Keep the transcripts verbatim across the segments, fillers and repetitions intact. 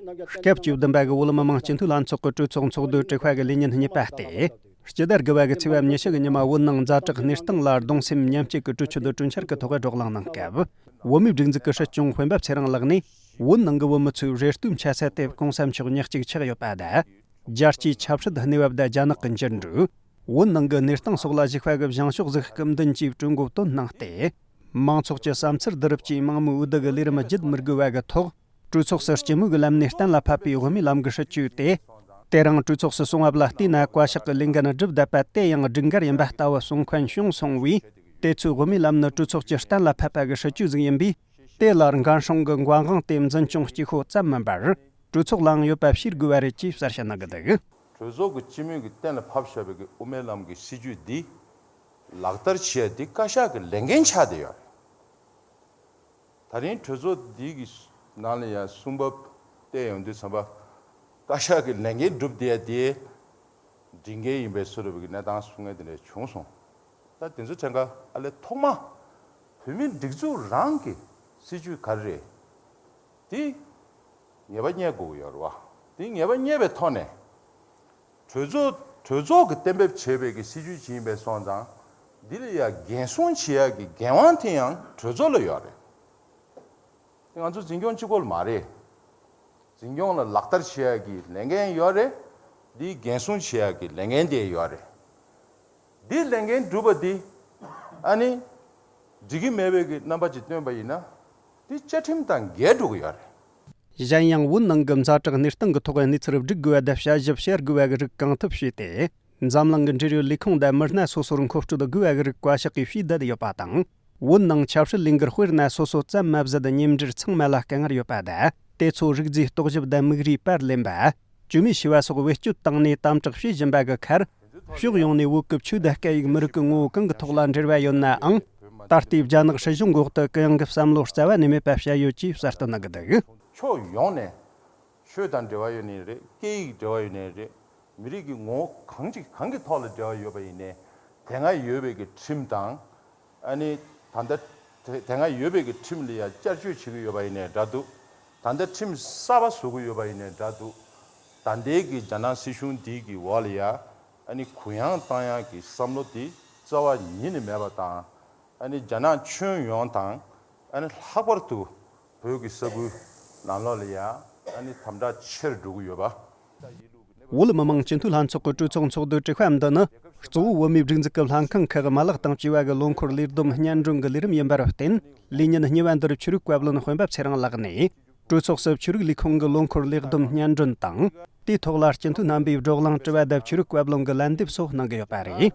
སྐབས་བཅུ་བདུན་པ་གི་བོད་མི་མང་སྤྱི་འཐུས་ལྷན་ཚོགས་ཀྱི་གྲོས་ཚོགས་ཚོགས་དུས་དྲུག་པ་གི་ལས་ཉིན་གཉིས་པ་སྟེ། སྤྱི་ཟླ་དགུ་པ་གི་ཚེས་པ་ཉི་ཤུ་གི་ཉི་མ་བོད་ནང་ཛ་དྲག་གནས་སྟངས་ལ་གདུང་སེམས་མཉམ་སྐྱེད་ཀྱི་གྲོས་ཆོད་དང་གྲོས་འཆར་གྱི་ཐོག་བགྲོ་གླེང་གནང་སྐབས། བོད་མིའི་སྒྲིག་འཛུགས་ཀྱི་སྲིད་སྐྱོང་སྤེན་པ་ཚེ་རིང་ལགས་ནས། བོད་ནང་གི་བོད་མི་ཚོའི་རེ་ལྟོས་འཆའ་ས་དེ་གོང་ས་མཆོག་ཉག་གཅིག་ཆགས་ཡོད་པ་དང་། རྒྱལ་སྤྱིའི་ཆབ་སྲིད་གནས་བབ་དང་རྒྱ་ནག་གི་འགྱུར་འགྲོས། བོད་ནང་གི་གནས་སྟངས་སོགས་ལ་གཞིགས་པ་གི་བཞེངས་ཕྱོགས་ཟིག་སྐུ་མདུན་གྱིས་གྲོས་འགོ་བཏོན་གནང་སྟེ། མང་ཚོགས་ཀྱི་བསམ་ཚུལ་བསྡུ་རུབ་ཀྱིས་མང་མོས་འོས་བསྡུ་གི་ལས་རིམ་བརྒྱུད་མི་དགོས་པ་གི་ཐོག་གྲོས་ཚོགས་སུ་སྤྱི་མོས་ཀྱི་ལམ་ནས་གཏན་ལ་ཕབ་པའི་དབུ་མའི་ལམ་གྱི་སྲིད་བྱུས་ཏེ། དེ་རིང་གྲོས་ཚོགས་སུ་སོང་བ་ལ་བལྟས་ན། བཀའ་ཤག་གི་ལས་འགན་བསྒྲུབས་བསྡད་པ་དེ་ཡང་སྒྲིག་འགལ་ཡིན་པ་ལྟ་བུ་གསུང་མཁན་བྱུང་སོང་བས། དེ་ཚོའི་དབུ་མའི་ལམ་ནི་གྲོས་ཚོགས་ཀྱི་གཏན་ལ་ཕབ་པ་གི་སྲིད་བྱུས་ཟིག་ཡིན་པས། དེ་ལ་འགན་སྲུང་གི་འགན་དབང་དེ་འཛིན་སྐྱོང་གཅིག་པོ་ཙམ་མིན་པར། གྲོས་ཚོགས་ལའང་ཡོད་པ་ཤེས་དགོས་པ་རེད་ཅེས་གསལ་བཤད་གནང་གི་འདུག་གྲོས་ཚོགས་ཀྱི་སྤྱི་མོས་ཀྱིས་གཏན་ལ་ཕབ་བཞག་པའི་གི་དབུ་མའི་ལམ་གྱི་སྲིད་བྱུས་འདི་ལག་བསྟར་བྱེད་ཡ་འདི་བཀའ་ཤག་གི་ལས་འགན་ཆགས་བསྡད་ཡོད་རེད། ད་རིང་གྲོས་ཚོགས་འདི་གི་ནང་ལ་ཡང་གསུང་བབ་བལྟས་ཡོང་དུས་ཙམ་པ། བཀའ་ཤག་གི་ལས་འགན་བསྒྲུབས་བསྡད་ཡ་དེ་སྒྲིག་འགལ་ཡིན་པའི་བཟོ་འདྲ་བའི་གནས་སྟངས་གསུང་མཁན་དེ་འདྲ་བྱུང་སོང་། ད་དེ་ཚོ་དྲན་ཁ་ཨ་ལས་ཐོག་མ་བོད་མིའི་སྒྲིག་འཛུགས་རང་གི་སྲིད་བྱུས་ག་རེ་རེད། དེ་ངེས་པ་རྙེད་དགོས་ཀྱི་ཡོད་རེད་བ། དེ་ངེས་པ་རྙེད་པའི་ཐོག་ནས། གྲོས་ཚོགས་གྲོས་ཚོགས་ཀྱིས་གཏན་འབེབས་བྱས་པའི་གི་སྲིད་བྱུས་ཅིག་ཡིན་པའི་སོང་ཙང་། འདི་ལ་ཡང་འགན་སྲུང་བྱེད་ཡག་གི་འགན་དབང་དེ་ཡང་གྲོས་ཚོགས་ལ་ཡོད་རེད། དེ་ང་ཚོ་འཛིན་སྐྱོང་གཅིག་པོ་ལ་མ་རེད། འཛིན་སྐྱོང་ལ་ལག་བསྟར་བྱེད་ཡག་གི་ལས་འགན་ཡོད་རེད། འདིའི་འགན་སྲུང་བྱེད་ཡག་གི་ལས་འགན་དེ་ཡོད་རེད། འདིའི་ལས་འགན་སྒྲུབ་པ་འདི་ཨ་ནི་འགྲིག་གི་མེད་པའི་གི་རྣམ་པ་ཅིག་སྟོན་པ་ཡིན་ན། འདི་བཅའ་ཁྲིམས་དང་འགལ་འགྲོ་གི་ཡོད་རེད། གཞན་ཡང་བོད་ནང་གི་ཛ་དྲག་གནས་སྟངས་ཀྱི་ཐོག་གནས་ཚུལ་སྒྲིག་དགོས་པ་དང་དཔྱད་ཞིབ་བྱེད་དགོས་པ་གི་རིགས་གང་ཐུབ་བྱས་ཏེ། འཛམ་གླིང་གི་འབྲེལ་ཡོད་ལས་ཁུངས་དང་མི་སྣ་སོ་སོར་མཁོ་སྤྲོད་དགོས་པ་གི་རིགས་བཀའ་ཤག་གིས་བྱས་བསྡད་ཡོད་པ་དང་། བོད་ནང་ཆབ་སྲིད་ལས་འགུལ་དཔེར་ན་སོ་སོ་ཙམ་མ་ཟད་མཉམ་འབྲེལ་ཚང་མ་ལ་དཀའ་ངལ་ཡོད་པ་དང་། དེ་ཚོ་རིགས་རྫས་རྟོག་ཞིབ་དང་དམིགས་རིས་པར་ལེན་པ། བཅོས་མའི་བྱ་བ་སོགས་བེད་སྤྱོད་བཏང་ནས་དམ་དྲག་བྱེད་བཞིན་པ་གི་ཁར། ཕྱོགས་ཡོངས་ནས་བོད་ཀྱི་ཆོས་དང་སྐད་ཡིག་མི་རིགས་ཀྱི་ངོ་བོ་གང་གི་ཐོག་ལ་འབྲེལ་བ་ཡོད་ནའང་། ད་ལྟའི་རྒྱ་ནག་སྲིད་གཞུང་འོག་ཏུ་གུ་ཡངས་ཀྱི་བསམ་བློ་རྩ་བ་ནས་མེད་པ་བཤད་ཡོད་ཅེས་གསལ་སྟོན་གནང་གི་འདུག་ཕྱོགས་ཡོངས་ནས། ཆོས་དང་འབྲེལ་བ་ཡོད་ནའི་རེད། སྐད་ཡིག་འབྲེལ་བ་ཡོད་ནའི་རེད། མི་རིགས་ཀྱི་ངོ་བོ་གང་ཅིག་གང་གི་ཐོག་ལ་འབྲེལ་བ་ཡོད་པ་ཡིན་ནའི། དེ་སྔ་ཡོད་པའི་གི་ཁྲིམས་དང་། ཨ་ནི་ད་ལྟ་དེ་དེ་སྔ་ཡོད་པའི་གི་ཁྲིམས་ལ་ཡང་བསྐྱར་བཅོས་བྱེད་ཀྱི་ཡོད་པ་ཡིན་ནའི་འདྲ་འདུག་ད་ལྟ་ཁྲིམས་གསར་པ་བཟོ་གི་ཡོད་པ་ཡིན་ནའི་འདྲ་འདུག་ད་ལྟའི་གི་རྒྱ་ནག་སྲིད་གཞུང་འདི་གི་འོག་ལ་ཡང་ཨ་ནི་གུ་ཡངས་བཏང་ཡག་གི་བསམ་བློ་དེ་རྩ་བ་ཉིད་ནས་མེད་པ་དང་། ཨ་ནི་རྒྱ་ནག་ཁྱོན་ཡོངས་དང་། ཨ་ནི་ལྷག་པར་དུ་བོད་ཀྱི་ས་ཁུལ་ནང་ལོགས་ལ་ཡང་ཨ་ནི་དམ་དྲག་ཆེར་འགྲོ་གི་ཡོད་པ། བོད་མི་མང་སྤྱི་འཐུས་ལྷན་ཚོགས་ཀྱི་གྲོས་ཚོགས་ཚོགས་དུས་དྲུག་པ་འདི་ནི། གཙོ་བོ་བོད་མིའི་སྒྲིག་འཛུགས་ཀྱི་ལྷན་ཁང་ཁག་མ་ལག་དང་བཅས་པ་གི་ལོ་འཁོར་ལས་བསྡོམས་སྙན་སྒྲོན་གྱི་ལས་རིམ་ཡིན་པར་བརྟེན། ལས་ཉིན་གཉིས་པ་འདིར་ཆོས་རིག་བཀའ་བློན་སྤེན་པ་ཚེ་རིང་ལགས་ནས། གྲོས་ཚོགས་སུ་ཆོས་རིག་ལས་ཁུངས་ཀྱི་ལོ་འཁོར་ལས་བསྡོམས་སྙན་སྒྲོན་དང་། དེའི་ཐོག་ལ་སྤྱི་འཐུས་རྣམ་པས་བགྲོ་གླེང་དྲི་བ་དང་ཆོས་རིག་བཀའ་བློན་གྱི་ལན་འདེབས་སོགས་གནང་གི་ཡོད་པ་རེད།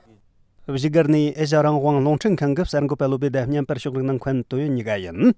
བཞུགས་སྒར་ནས་ཨེ་ཤ་རང་དབང་རླུང་འཕྲིན་ཁང་གི་གསར་འགོད་པ་བློ་བྷེ་དང་བརྙན་པར་ཕྱོགས་སྒྲིག་གནང་མཁན་ཏོ་ཡོན་གཉིས་ཀ་ཡིན།